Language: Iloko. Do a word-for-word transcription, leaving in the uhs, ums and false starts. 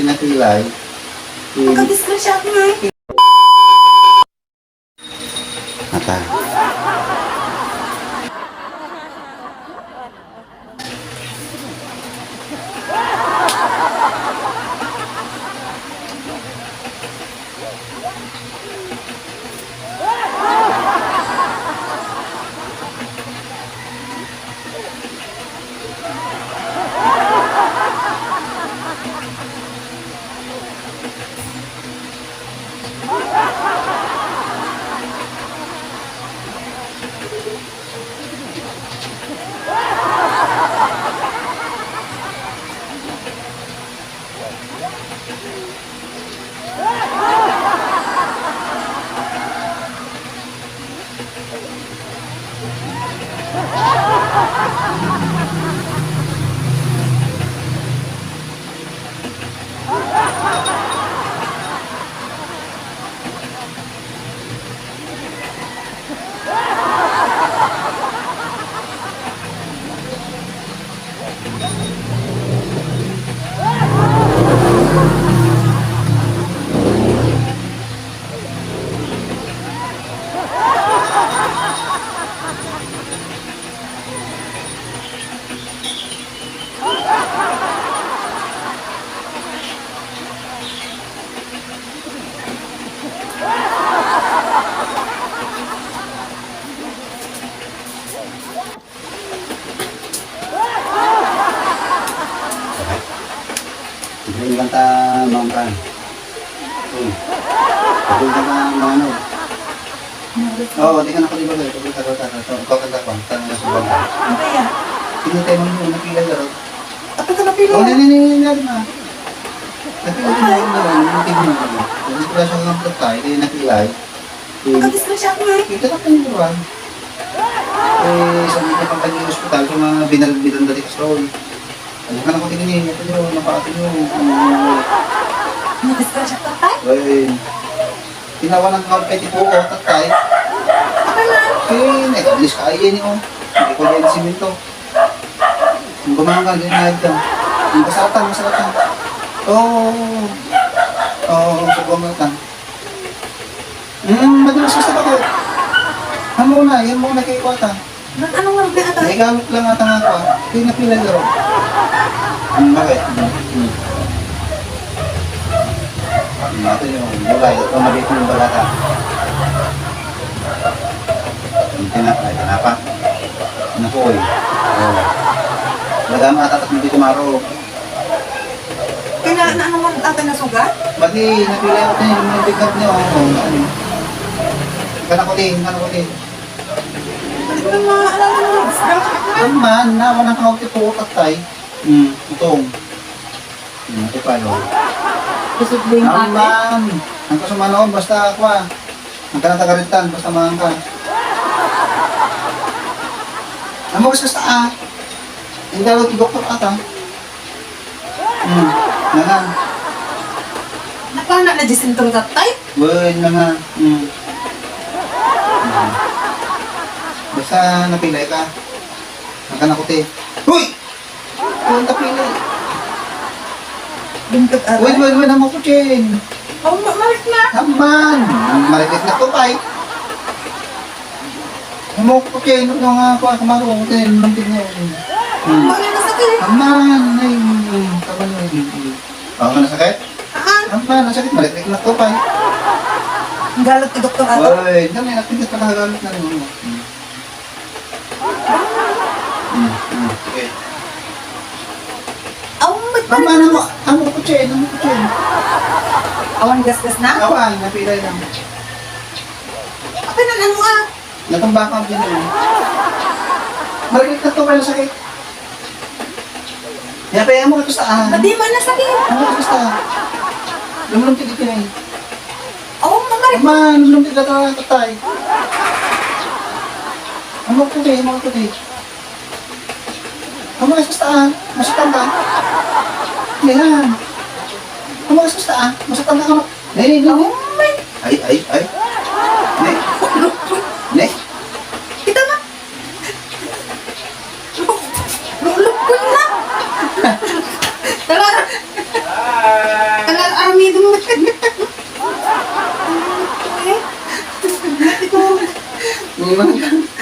Nakilay. Nakadisgrasya ako nga eh. Ata. Sige, kanta, Ma'am Fran. Uy. Sige, kanta, Ma'am, ano? Oo, di ka na paliwala, eh. Pagkita ko, tata, to, ikaw kanta ko, tama na sa bangka. Ano kaya? Hindi tayo mong muna pila, laro. Ato ka na pila? Oh, nini, nini, nini, nini, napila ko na, ano, ano, tingnan mo. Hindi ko lang siya ng tayo, kaya napila, eh. Nakadisgrasya ako nga. Ito na kayo, di ba? Eh, sabi ko, pag naging ospital, sa mga binalbitan dati ka sa Ano ka na ko tingin eh, ito nyo, napaato nyo. Nakadisgrasya ka, tay? Well, tinawanan ko ang petikuo, tatay. Ano na? Eh, nag-ablis ka, ayan yun. Hindi ko din simento. Ang gumahang ka, ganyan na ito. Ang kasaratan, kasaratan. Oo. Oo, sa gumahang. Hmm, madalas gusto ko. Amo na, yan mo na kay Kuwata. Nang ano nga ba ata? Naigamit lang ata nga ako, ah. Pinapilay ko. Hmm, bakit? Hmm. Ang natin yung gulay, ito maliit yung balata. Ang tinapa, ay tinapa. Naku, oy. Oh. Lagyan mo ata tapos dito maro. Kina-, na-, ano man ata nasugat? Pati napili ako tayo, yung mga pick up niya, oh, oh, ano. Kanakuti, kanakuti. Ano nga, ano nga, ano nga, ano nga, Aman, na, wala kang outfit po, patay. Hmm, utong. Hmm, ito pa, no? Kusog mo yung ate? Aman, ang kasumanoon, basta ako, ah. Ang kanang tagaritan, basta mangan ka. Ang mga basta, ah. Hindi ako doktor ata. Hmm, nana. Napana na di sentro ka, tay? Well, nana. Hmm. Hmm. Basta napilay ka. Ang kanak ko ti. Uy! Ang napilay. Bintag aray. Wait, wait, wait, ang kuchin. Oh, ma-, marik na. Aman. Marik na to, pay. Amo ko kay no nga ako ako maro ko kay nang tingnan. Hmm. Wala na sakit. Aman, ay, mm, tama na yun. Mm. Ako na sakit? Ah. Aman, ang sakit, balik na to pa. Ang galat ni Doktor Ato? Oy, dami na tingnan pa nagagamit na rin mo. Hmm. Hmm, hmm, okay. Aw, may Aman, amo, amo ko, Chen, amo ko, Chen. Awan gasgas na? Awan, napilay lang. Apa na lang, ah? Natumbakan din yun. Marikit na to, kaya sakit. Kaya pa mo ito sa ah. Madi man na sakit. Ano ito sa? Lumulong tigit yun eh. Oh, mamarik. Ama, lumulong tigit na tatay. Ano ko di, ano ko di? Ano ka sa ah? Masaktan ka? Yan. Ano ka sa ah? Masaktan ka? Nay, nay, nay. Oh my. Ay, ay, ay. Nay. Nay. Kita ba? Lulukon na. Tara. Ngunit,